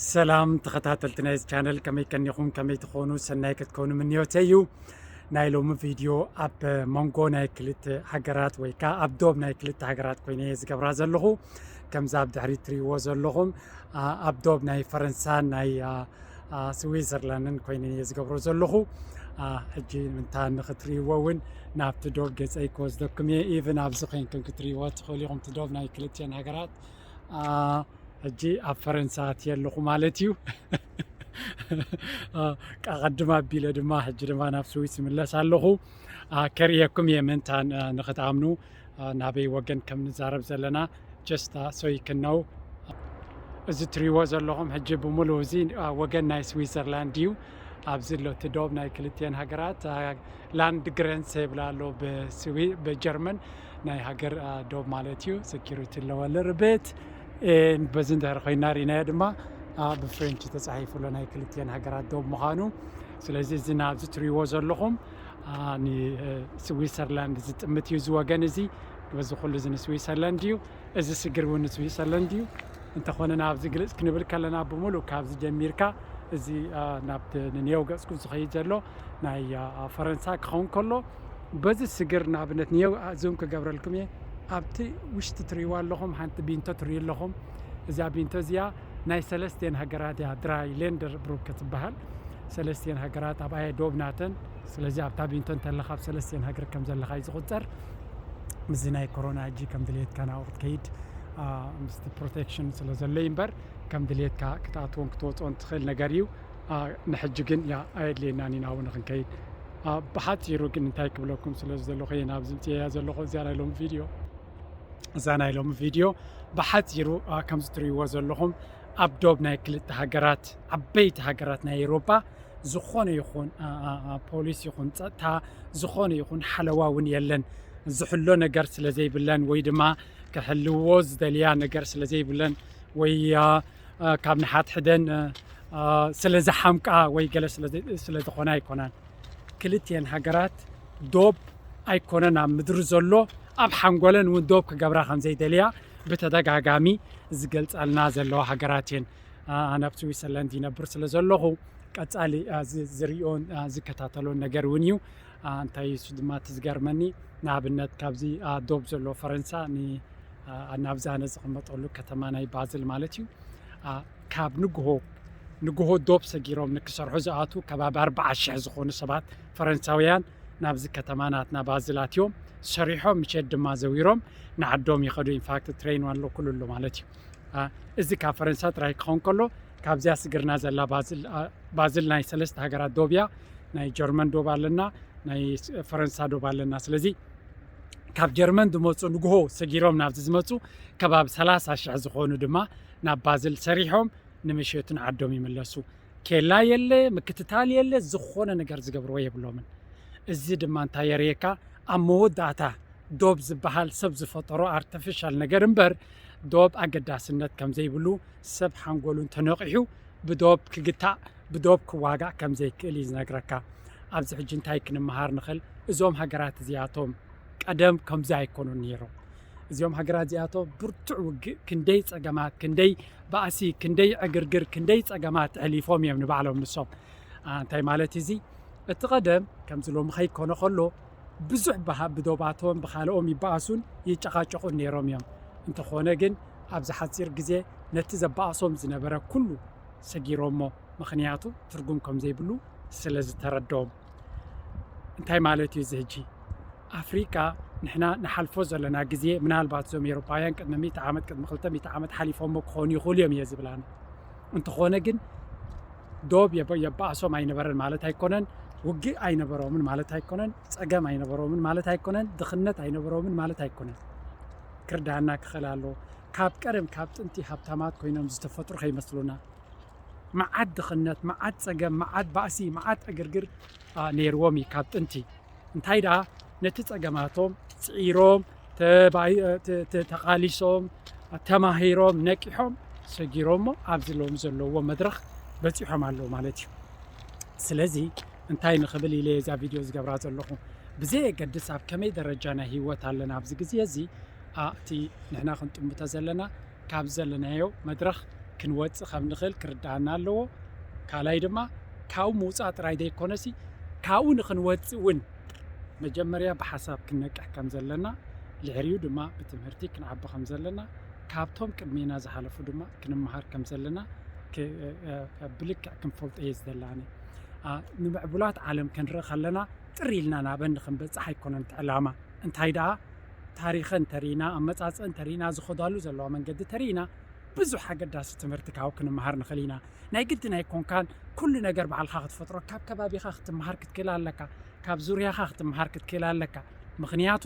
ሰላም ተኸታተልቲ ናይዚ ቻነል፣ ከመይ ቀኒኹም? ከመይ ትኾኑ? ሰናይ ክትኮኑ ምንዮተይ እዩ። ናይ ሎሚ ቪድዮ ኣብ መንጎ ናይ ክልተ ሃገራት ወይ ከኣ ኣብ ዶብ ናይ ክልተ ሃገራት ኮይነ እየ ዝገብራ ዘለኹ። ከምዚ ኣብ ድሕሪት ትርእይዎ ዘለኹም፣ ኣ፣ ኣብ ዶብ ናይ ፈረንሳን ናይ፣ ኣ፣ ኣ፣ ስዊዘርላንድን ኮይነ እየ ዝገብሮ ዘለኹ። ኣ፣ ሕጂ ምንታ ንኽትርእይዎ እውን ናብቲ ዶብ ገጸይ ክወስደኩም እየ። ኢቭን ኣብዚ ኮይንኩም ክትርእይዎ ትኽእሉ ኢኹም፣ እቲ ዶብ ናይ ክልቲአን ሃገራት። ኣ፣ ሕጂ ኣብ ፈረንሳ ኣትየ ኣለኹ ማለት እዩ። ኣ፣ ቀቐድም ኣቢለ ድማ፣ ሕጂ ድማ ናብ ስዊስ ይምለስ ኣለኹ። ኣ፣ ከርእየኩም እየ፣ ምእንታን፣ ኣ፣ ንኽትኣምኑ፣ ኣ፣ ናበይ ወገን ከም ንዛረብ ዘለና፣ just፣ ኣ፣ so you can know። እዚ ትሪእዎ ዘለኹም ሕጂ ብምሉእ እዚ፣ ኣ፣ ወገን ናይ ስዊዘርላንድ እዩ። ኣብዚ ኣሎ እቲ ዶብ ናይ ክልቲአን ሃገራት፣ ኣ፣ ላንድ ግረንስ ይብላ ኣሎ ብስዊ-፣ ብጀርመን ናይ ሃገር፣ ኣ፣ ዶብ ማለት እዩ። ሴኪሪቲ ኣለዎ ልርብት። ኤ፣ በዚ እንድሕር ኮይና ርኢናዮ ድማ፣ ኣ፣ ብፍሬንች ተጻሒፉ ኣሎ ናይ ክልቲአን ሃገራት ዶብ ምዃኑ። ስለዚ እዚ ናብዚ ትሪእዎ ዘለኹም፣ ኣ፣ ን-፣ እ፣ ስዊሰርላንድ ዝጥምት እዩ እዚ ወገን እዚ። በዚ ኩሉ እዚ ንስዊሰርላንድ እዩ። እዚ ስግር እውን ንስዊሰርላንድ እዩ። እንተኾነ ናብዚ ግልጽ ክንብል ከለና ብምሉእ ካብዚ ጀሚርካ እዚ፣ ኣ፣ ናብቲ ንኔው ገጽኩ ዝኸይድ ዘሎ ናይ፣ ኣ፣ ፈረንሳ ክኸውን ከሎ፣ በዚ ስግር ንኣብነት ኔው ዙም ክገብረልኩም እየ። ኣብቲ ውሽጢ ትርእይዋ ኣለኹም፣ ሓንቲ ቢንቶ ትርእዩ ኣለኹም። እዛ ቢንቶ እዚኣ ናይ ሰለስቲአን ሃገራት እያ፣ ድራይ ሌንደር ብሩክ ትበሃል። ሰለስቲአን ሃገራት ኣብኣ እየ ዶብ ናተን። ስለዚ ኣብታ ቢንቶ እንተለኻ ኣብ ሰለስቲአን ሃገር ከም ዘለኻ እዩ ዝቑጸር። ምስዚ ናይ ኮሮና ሕጂ ከም ድልየትካ ናብኡ ክትከይድ፣ ኣ፣ ምስቲ ፕሮቴክሽን ስለ ዘሎ እዩ እምበር፣ ከም ድልየትካ ክትኣትዎን ክትወፅኦን ትኽእል ነገር እዩ። ኣ፣ ንሕጂ ግን፣ ያ፣ ኣየድልየናን እዩ ናብኡ ንኽንከይድ። ኣ፣ ብሓፂሩ ግን እንታይ ክብለኩም ስለ ዝደለኹ እየ ናብዚ ምፅኤያ ዘለኹ። እዚኣ ናይ ሎሚ ቪድዮ፣ እዛ ናይ ሎሚ ቪድዮ ብሓፂሩ፣ ኣ፣ ከምዚ ትርእይዎ ዘለኹም ኣብ ዶብ ናይ ክልተ ሃገራት፣ ዓበይቲ ሃገራት ናይ ኤውሮጳ ዝኾነ ይኹን፣ ኣ፣ ኣ፣ ኣ፣ ፖሊስ ይኹን ጸጥታ፣ ዝኾነ ይኹን ሓለዋ እውን የለን። ዝሕሎ ነገር ስለ ዘይብለን ወይ ድማ ክሕልዎ ዝደልያ ነገር ስለ ዘይብለን ወይ፣ ኣ፣ ኣ፣ ካብ ንሓድሕደን፣ ኣ፣ ኣ፣ ስለ ዝሓምቃ ወይ ገለ ስለ ዘይ-፣ ስለ ዝኾነ ኣይኮናን። ክልቲኤን ሃገራት ዶብ ኣይኮነን ኣብ ምድሪ ዘሎ፣ ኣብ ሓንጎለን እውን ዶብ ክገብራ ከም ዘይደልያ ብተደጋጋሚ ዝገልጻልና ዘለዋ ሃገራት እየን። ኣ፣ ኣነ ኣብ ስዊሰርላንድ ይነብር ስለ ዘለኹ ቀጻሊ፣ ኣ፣ ዝ-፣ ዝርእዮን፣ ኣ፣ ዝከታተሎን ነገር እውን እዩ። ኣ፣ እንታይ እዩ እሱ ድማ እቲ ዝገርመኒ፣ ንኣብነት ካብዚ፣ ኣ፣ ዶብ ዘሎ ፈረንሳ ን-፣ ኣ፣ ናብዛ ኣነ ዝቕመጠሉ ከተማ ናይ ባዝል ማለት እዩ። ኣ፣ ካብ ንግሆ፣ ንግሆ ዶብ ሰጊሮም ንክሰርሑ ዝኣትዉ ከባቢ ኣርብዓ ሽሕ ዝኾኑ ሰባት ፈረንሳውያን ናብዚ ከተማ ናትና ባዝል ኣትዮም ሰሪሖም ምሸት ድማ ዘዊሮም ንዓዶም ይኸዱ። ኢንፋክት ትሬን ኣሎ ኩሉ ኣሎ ማለት እዩ። ኣ፣ እዚ ካብ ፈረንሳ ጥራይ ክኸውን ከሎ ካብዚኣ ስግርና ዘላ ባዝል፣ ኣ፣ ባዝል ናይ ሰለስተ ሃገራት ዶብ እያ። ናይ ጀርመን ዶብ ኣለና፣ ናይ ስ-፣ ፈረንሳ ዶብ ኣለና። ስለዚ ካብ ጀርመን ዝመፁ ንግሆ ሰጊሮም ናብዚ ዝመፁ ከባቢ ሰላሳ ሽሕ ዝኾኑ ድማ ናብ ባዝል ሰሪሖም ንምሸቱ ንዓዶም ይምለሱ። ኬላ የለ፣ ምክትታል የለ፣ ዝኾነ ነገር ዝገብርዎ የብሎምን። እዚ ድማ እንታይ የርእየካ? ኣብ መወዳእታ ዶብ ዝበሃል ሰብ ዝፈጠሮ ኣርቲፊሻል ነገር እምበር ዶብ ኣገዳስነት ከም ዘይብሉ ሰብ ሓንጎሉን ተነቒሑ ብዶብ ክግታእ፣ ብዶብ ክዋጋእ ከም ዘይክእል እዩ ዝነግረካ። ኣብዚ ሕጂ እንታይ ክንመሃር ንኽእል? እዞም ሃገራት እዚኣቶም ቀደም ከምዚ ኣይኮኑን ነይሮም። እዚኦም ሃገራት እዚኣቶም ብርቱዕ ውግእ፣ ክንደይ ጸገማት፣ ክንደይ ባእሲ፣ ክንደይ ዕግርግር፣ ክንደይ ጸገማት ኣሕሊፎም እዮም ንባዕሎም ንሶም። ኣ፣ እንታይ ማለት እዚ? እቲ ቀደም ከምዚ ሎሚ ከይኮነ ከሎ ብዙሕ ብሃ-፣ ብዶባቶም ብኻልኦም ይበኣሱን ይጨቓጨቑን ነይሮም እዮም። እንተኾነ ግን ኣብዚ ሓጺር ግዜ ነቲ ዘበኣሶም ዝነበረ ኩሉ ሰጊሮሞ፣ ምኽንያቱ ትርጉም ከም ዘይብሉ ስለ ዝተረድኦም። እንታይ ማለት እዩ እዚ ሕጂ? ኣፍሪቃ ንሕና ንሓልፎ ዘለና ግዜ፣ ምናልባት እዞም ኤውሮጳውያን ቅድሚ ሚእቲ ዓመት፣ ቅድሚ ክልተ ሚእቲ ዓመት ሓሊፎሞ ክኾኑ ይኽእሉ እዮም እየ ዝብል ኣነ። እንተኾነ ግን ዶብ የበ-፣ የባእሶም ኣይነበረን ማለት ኣይኮነን፣ ውግእ ኣይነበሮምን ማለት ኣይኮነን፣ ጸገም ኣይነበሮምን ማለት ኣይኮነን፣ ድኽነት ኣይነበሮምን ማለት ኣይኮነን። ክርዳና ክኽእል ኣለዎ። ካብ ቀደም ካብ ጥንቲ ሃብታማት ኮይኖም ዝተፈጥሩ ከይመስሉና። መዓት ድኽነት፣ መዓት ጸገም፣ መዓት ባእሲ፣ መዓት ዕግርግር፣ ኣ፣ ነይርዎም እዩ ካብ ጥንቲ። እንታይ ደኣ ነቲ ጸገማቶም ጽዒሮም፣ ተባይ-፣ ተ-፣ ተ-፣ ተቓሊሶም፣ ተማሂሮም፣ ነቂሖም፣ ሰጊሮሞ ኣብዚ ሎሚ ዘለውዎ መድረኽ በጺሖም ኣለዉ ማለት እዩ። ስለዚ እንታይ ንኽብል ኢለ እዛ ቪድዮ ዝገብራ ዘለኹ፣ ብዘየገድስ ኣብ ከመይ ደረጃ ናይ ህይወት ኣለና ኣብዚ ግዜ እዚ፣ ኣ፣ እቲ ንሕና ክንጥምቶ ዘለና ካብ ዘለናዮ መድረኽ ክንወፅእ ከም ንኽእል ክርዳኣና ኣለዎ። ካልኣይ ድማ ካብኡ ምውፃእ ጥራይ ዘይኮነሲ ካብኡ ንክንወፅእ እውን መጀመርያ ብሓሳብ ክንነቅሕ ከም ዘለና፣ ድሕሪኡ ድማ ብትምህርቲ ክንዓቢ ከም ዘለና፣ ካብቶም ቅድሜና ዝሓለፉ ድማ ክንመሃር ከም ዘለና ክ- እ- እ- ብልክዕ ክንፈልጦ እየ ዝደላኒ። ኣ፣ ንምዕቡላት ዓለም ክንርኢ ከለና ጥር ኢልና ናበን ንክንበፅሕ ኣይኮነን እቲ ዕላማ። እንታይ ደኣ ታሪኸን ተሪእና፣ ኣመፃፅእን ተሪእና፣ ዝኸዳሉ ዘለዋ መንገዲ ተሪእና፣ ብዙሕ ኣገዳሲ ትምህርቲ ካብኡ ክንመሃር ንኽእል ኢና። ናይ ግድን ኣይኮንካን ኩሉ ነገር ባዕልኻ ክትፈጥሮ፣ ካብ ከባቢኻ ክትመሃር ክትክእል ኣለካ፣ ካብ ዙርያኻ ክትመሃር ክትክእል ኣለካ። ምኽንያቱ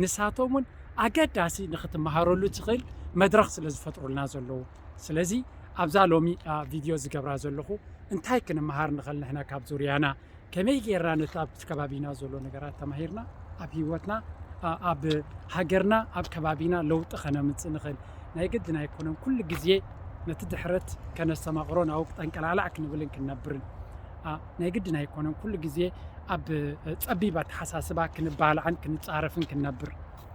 ንሳቶም እውን ኣገዳሲ ንክትመሃረሉ ትኽእል መድረኽ ስለ ዝፈጥሩልና ዘለዉ። ስለዚ ኣብዛ ሎሚ ቪድዮ ዝገብራ ዘለኹ እንታይ ክንመሃር ንኽእል ንሕና ካብ ዙርያና፣ ከመይ ጌርና ነቲ ኣብቲ ከባቢና ዘሎ ነገራት ተማሂርና ኣብ ህይወትና ኣብ ሃገርና ኣብ ከባቢና ለውጢ ከነምፅእ ንኽእል። ናይ ግድን ኣይኮነን ኩሉ ግዜ ነቲ ድሕረት ከነስተማቕሮ ናብኡ ጠንቀላዕላዕ ክንብልን ክንነብርን። ናይ ግድን ኣይኮነን ኩሉ ግዜ ኣብ ፀቢብ ኣተሓሳስባ ክንባላዕን ክንፃረፍን ክንነብር።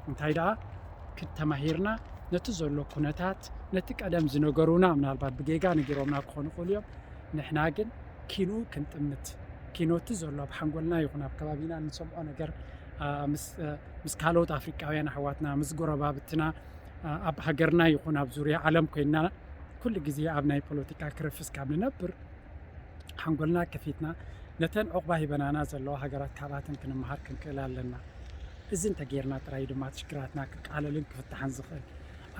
እንታይ ደኣ ክትተማሂርና ነቲ ዘሎ ኩነታት ነቲ ቀደም ዝነገሩና ምናልባት ብጌጋ ነጊሮምና ክኾኑ ይኽእሉ እዮም። ንሕና ግን ኪንኡ ክንጥምት፣ ኪኖቲ ዘሎ ኣብ ሓንጎልና ይኹን ኣብ ከባቢና እንሰምዖ ነገር ምስ ካልኦት ኣፍሪቃውያን ኣሕዋትና ምስ ጎረባብትና ኣብ ሃገርና ይኹን ኣብ ዙርያ ዓለም ኮይንና ኩሉ ግዜ ኣብ ናይ ፖለቲካ ክርፍስ ካብ ንነብር ሓንጎልና ከፊትና ነተን ዕቑባ ሂበናና ዘለዋ ሃገራት ካብኣተን ክንመሃር ክንክእል ኣለና። እዚ እንተጌርና ጥራይ ድማ ሽግራትና ክቃለልን ክፍታሕን ዝኽእል።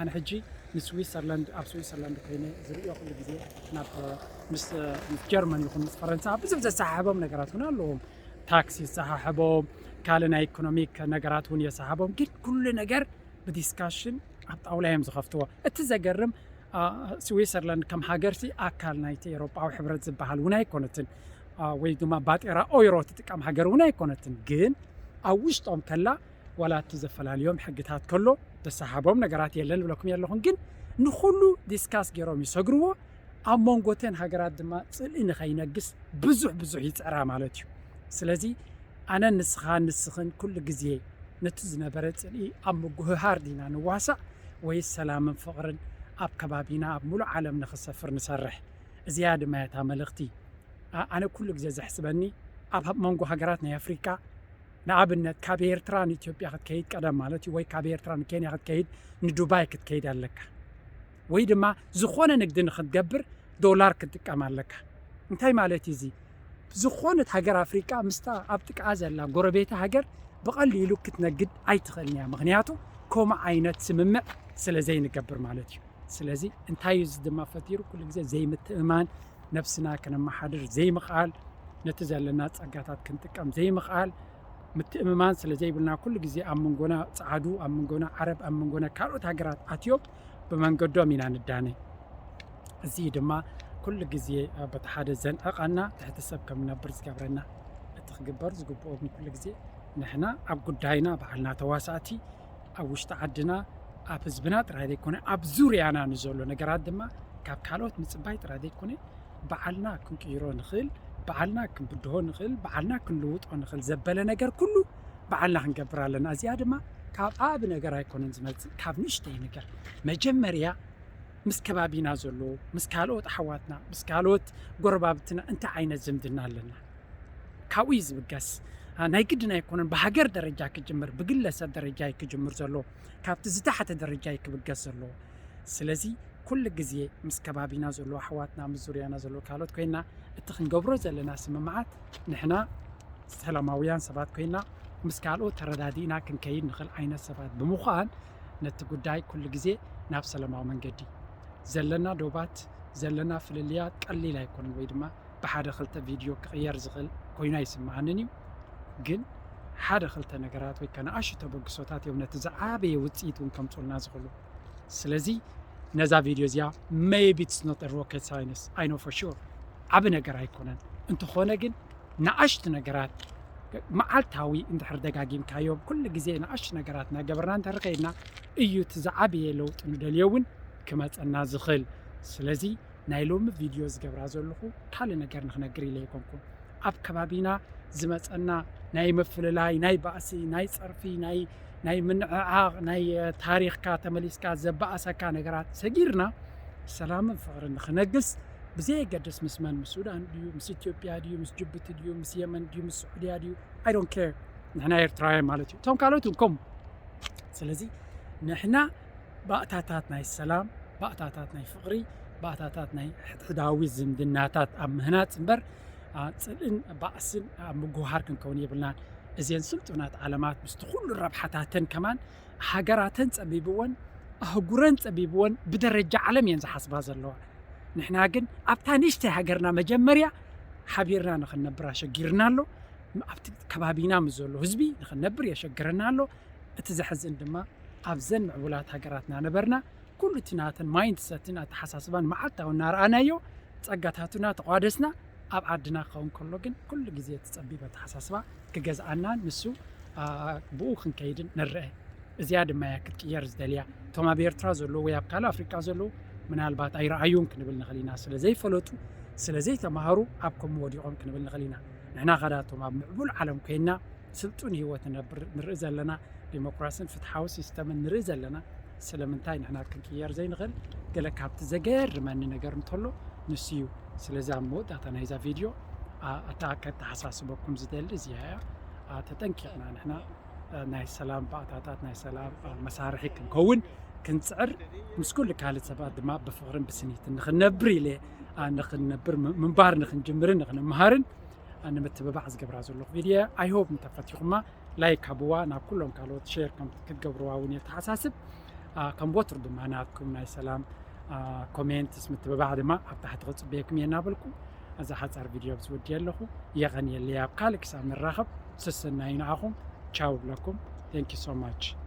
ኣነ ሕጂ ንስዊሰርላንድ ኣብ ስዊሰርላንድ ኮይነ ዝርእዮ ኩሉ ግዜ ናብ ምስ ምስ ጀርመን ይኹን ምስ ፈረንሳ ብዙሕ ዘሰሓሕቦም ነገራት እውን ኣለዎም። ታክስ ይሰሓሕቦም፣ ካልእ ናይ ኢኮኖሚክ ነገራት እውን የሰሓቦም። ግን ኩሉ ነገር ብዲስካሽን ኣብ ጣውላ እዮም ዝኸፍትዎ። እቲ ዘገርም ስዊሰርላንድ ከም ሃገርሲ ኣካል ናይቲ ኤሮጳዊ ሕብረት ዝበሃል እውን ኣይኮነትን፣ ወይ ድማ ባጤራ ኦይሮ ትጥቀም ሃገር እውን ኣይኮነትን። ግን ኣብ ውሽጦም ከላ ዋላ እቲ ዘፈላልዮም ሕግታት ከሎ ዘሰሓቦም ነገራት የለን ዝብለኩም የለኹን። ግን ንኹሉ ዲስካስ ገይሮም ይሰግርዎ። ኣብ መንጎተን ሃገራት ድማ ጽልኢ ንኸይነግስ ብዙሕ ብዙሕ ይጽዕራ ማለት እዩ። ስለዚ ኣነን ንስኻን ንስኽን ኩሉ ግዜ ነቲ ዝነበረ ጽልኢ ኣብ ምጉህሃር ዲና ንዋሳእ ወይስ ሰላምን ፍቕርን ኣብ ከባቢና ኣብ ምሉእ ዓለም ንኽሰፍር ንሰርሕ? እዚኣ ድማ እያ እታ መልእኽቲ። ኣነ ኩሉ ግዜ ዘሕስበኒ ኣብ መንጎ ሃገራት ናይ ኣፍሪቃ ንኣብነት ካብ ኤርትራ ንኢትዮጵያ ክትከይድ ቀደም ማለት እዩ ወይ ካብ ኤርትራ ንኬንያ ክትከይድ ንዱባይ ክትከይድ ኣለካ ወይ ድማ ዝኾነ ንግዲ ንክትገብር ዶላር ክትጥቀም ኣለካ። እንታይ ማለት እዩ እዚ? ዝኾነት ሃገር ኣፍሪቃ ምስታ ኣብ ጥቃ ዘላ ጎረቤታ ሃገር ብቐሊሉ ክትነግድ ኣይትኽእልን እያ። ምክንያቱ ከምኡ ዓይነት ስምምዕ ስለ ዘይንገብር ማለት እዩ። ስለዚ እንታይ እዩ እዚ ድማ ፈጢሩ? ኩሉ ግዜ ዘይምትእማን፣ ነብስና ከነመሓድር ዘይምኽኣል፣ ነቲ ዘለና ጸጋታት ክንጥቀም ዘይምኽኣል፣ ምትእምማን ስለ ዘይብልና ኩሉ ግዜ ኣብ መንጎና ጸዓዱ፣ ኣብ መንጎና ዓረብ፣ ኣብ መንጎና ካልኦት ሃገራት ኣትዮም ብመንገዶም ኢና ንዳነ። እዚ ድማ ኩሉ ግዜ በቲ ሓደ ዘንዕቐና፣ ትሕቲ ሰብ ከም ንነብር ዝገብረና። እቲ ክግበር ዝግብኦ ግን ኩሉ ግዜ ንሕና ኣብ ጉዳይና ባዕልና ተዋሳእቲ፣ ኣብ ውሽጢ ዓድና ኣብ ህዝብና ጥራይ ዘይኮነ ኣብ ዙርያና ንዘሎ ነገራት ድማ ካብ ካልኦት ምጽባይ ጥራይ ዘይኮነ ባዕልና ክንቅይሮ ንኽእል፣ ባዕልና ክንብድሆ ንኽእል፣ ባዕልና ክንልውጦ ንኽእል ዘበለ ነገር ኩሉ ባዕልና ክንገብር ኣለና። እዚኣ ድማ ካብ ዓቢ ነገር ኣይኮነን ዝመጽእ፣ ካብ ንእሽተይ ነገር። መጀመርያ ምስ ከባቢና ዘሎ፣ ምስ ካልኦት ኣሕዋትና፣ ምስ ካልኦት ጎረባብትና እንታይ ዓይነት ዝምድና ኣለና? ካብኡ እዩ ዝብገስ። አ፣ ናይ ግድን ኣይኮነን ብሃገር ደረጃ ክጅምር፣ ብግለሰብ ደረጃ እዩ ክጅምር ዘሎ፣ ካብቲ ዝተሓተ ደረጃ እዩ ክብገስ ዘሎ። ስለዚ ኩሉ ግዜ ምስ ከባቢና ዘሎ ኣሕዋትና፣ ምስ ዙርያና ዘሎ ካልኦት ኮይና እቲ ክንገብሮ ዘለና ስምምዓት ንሕና ሰላማውያን ሰባት ኮይና ምስ ካልኦት ተረዳዲእና ክንከይድ ንኽእል ዓይነት ሰባት ብምዃን ነቲ ጉዳይ ኩሉ ግዜ ናብ ሰላማዊ መንገዲ ዘለና ዶባት ዘለና ፍልልያት ቀሊል ኣይኮነን ወይ ድማ ብሓደ ክልተ ቪድዮ ክቕየር ዝኽእል ኮይኑ ኣይስምዓንን እዩ። ግን ሓደ ክልተ ነገራት ወይ ከኣ ንኣሽቱ ተበግሶታት እዮም ነቲ ዝዓበየ ውጽኢት እውን ከምጽኡልና ዝኽእሉ። ስለዚ ነዛ ቪድዮ እዚኣ maybe it's not a rocket science, I know for sure ዓቢ ነገር ኣይኮነን። እንተኾነ ግን ንኣሽቱ ነገራት መዓልታዊ እንድሕር ደጋጊምካዮም ኩሉ ግዜ ንኣሽቱ ነገራት እናገበርና እንተርኸይድና እዩ እቲ ዝዓበየ ለውጢ ንደልዮ እውን ክመጸና ዝኽእል። ስለዚ ናይ ሎሚ ቪድዮ ዝገብራ ዘለኹ ካልእ ነገር ንክነግር ኢለ ኣይኮንኩን። ኣብ ከባቢና ዝመጸና ናይ ምፍልላይ፣ ናይ ባእሲ፣ ናይ ጸርፊ፣ ናይ ናይ ምንዕዓቕ፣ ናይ ታሪኽካ ተመሊስካ ዘባእሰካ ነገራት ሰጊርና ሰላምን ፍቕርን ንኽነግስ ብዘየገድስ ምስ መን፣ ምስ ሱዳን ድዩ፣ ምስ ኢትዮጵያ ድዩ፣ ምስ ጅቡቲ ድዩ፣ ምስ የመን ድዩ፣ ምስ ስዑድያ ድዩ፣ I don't care። ንሕና ኤርትራውያን ማለት እዩ። እቶም ካልኦት እንኮም። ስለዚ ንሕና ባእታታት ናይ ሰላም፣ ባእታታት ናይ ፍቕሪ፣ ባእታታት ናይ ሕድሕዳዊ ዝምድናታት ኣብ ምህናጽ እምበር፣ አ፣ ጽልእን ባእስን ኣብ ምጉሃር ክንከውን የብልናን። እዘን ስልጡናት ዓለማት ምስቲ ኩሉ ረብሓታተን ከማን ሃገራተን ጸቢብወን፣ ኣህጉረን ጸቢብወን ብደረጃ ዓለም እየን ዝሓስባ ዘለዋ። ንሕና ግን ኣብታ ንእሽተይ ሃገርና መጀመርያ ሓቢርና ንኽንነብር ኣሸጊርና ኣሎ። ኣብቲ ከባቢና ምስ ዘሎ ህዝቢ ንኽንነብር የሸግረና ኣሎ። እቲ ዘሕዝን ድማ ኣብዘን ምዕቡላት ሃገራትና ነበርና ኩሉ እቲ ናተን ማይንድሰትን ኣተሓሳስባን መዓልታዊ እናረኣናዮ ጸጋታቱና ተቋደስና ኣብ ዓድና ክኸውን ከሎ ግን ኩሉ ግዜ እቲ ጸቢብ ኣተሓሳስባ ክገዝኣናን ንሱ፣ አ፣ ብኡ ክንከይድን ንርአ። እዚኣ ድማ እያ ክትቅየር ዝደልያ። እቶም ኣብ ኤርትራ ዘለዉ ወይ ኣብ ካልእ ኣፍሪቃ ዘለዉ ምናልባት ኣይረኣዩን ክንብል ንኽእል ኢና። ስለ ዘይፈለጡ፣ ስለ ዘይተማሃሩ ኣብ ከምኡ ወዲቖም ክንብል ንኽእል ኢና። ንሕና ኸዳቶም ኣብ ምዕቡል ዓለም ኮይንና ስልጡን ህይወት ንነብር ንርኢ ዘለና፣ ዲሞክራስን ፍትሓዊ ሲስተምን ንርኢ ዘለና፣ ስለምንታይ ንሕና ክንቅየር ዘይንኽእል? ገለ ካብቲ ዘገርመኒ ነገር እንተሎ ንሱ እዩ። ስለዚ ኣብ መወዳእታ ናይዛ ቪድዮ፣ አ፣ ኣታ ከተሓሳስበኩም ዝደሊ እዚኣ እያ። አ፣ ተጠንቂቕና ንሕና፣ አ፣ ናይ ሰላም ባእታታት፣ ናይ ሰላም፣ አ፣ መሳርሒ ክንከውን ክንጽዕር፣ ምስ ኩሉ ካልእ ሰባት ድማ ብፍቕርን ብስኒትን ንኽንነብር ኢለ፣ አ፣ ንኽንነብር ም-፣ ምንባር ንኽንጅምርን ንኽንምሃርን፣ አ፣ ንምትብባዕ ዝገብራ ዘለኹ ቪድዮ እያ። I hope እንተፈቲኹማ ላይክ ሃብዋ፣ ናብ ኩሎም ካልኦት ሼር ከም ክትገብርዋ እውን የተሓሳስብ። አ፣ ከም ወትሩ ድማ ናትኩም ናይ ሰላም፣ አ፣ ኮሜንትስ ምትብባዕ ድማ ኣብ ታሕቲ ክጽበየኩም እየ እናበልኩ፣ እዛ ሓጻር ቪድዮ ኣብዚ ወዲየ ኣለኹ። የቐንየለይ። ኣብ ካልእ ክሳብ ንራኸብ፣ ሰሰናዩ ንዓኹም። ቻው እብለኩም። Thank you so much።